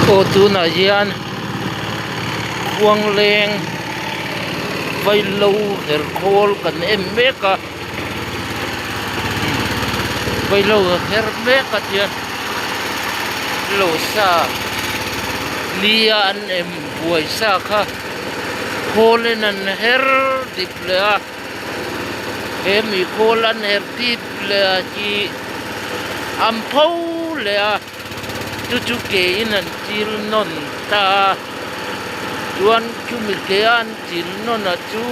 Aw tunah hian khuangleng vaihlo herkhawl kan en mek a vaihlo her mek a tihian lo sa nia an em buai sa kha khawl in an her dip leh a he mi khawl an her dip leh a hi an pho leh a chu chu ke in an chil nawn ta a chuan chumi ke a an chil nawn a chu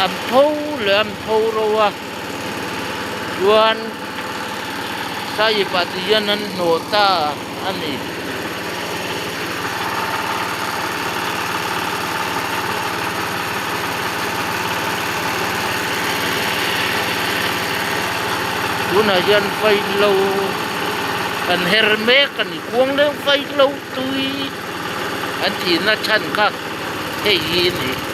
an pho leh a an pho ro a chuan saiip ah ti hian an hnawh ta a ni. Tunah hian vaihlo kan her mek a ni kuang deuh vaihlo tui an tihna chhan kha hei hi a ni.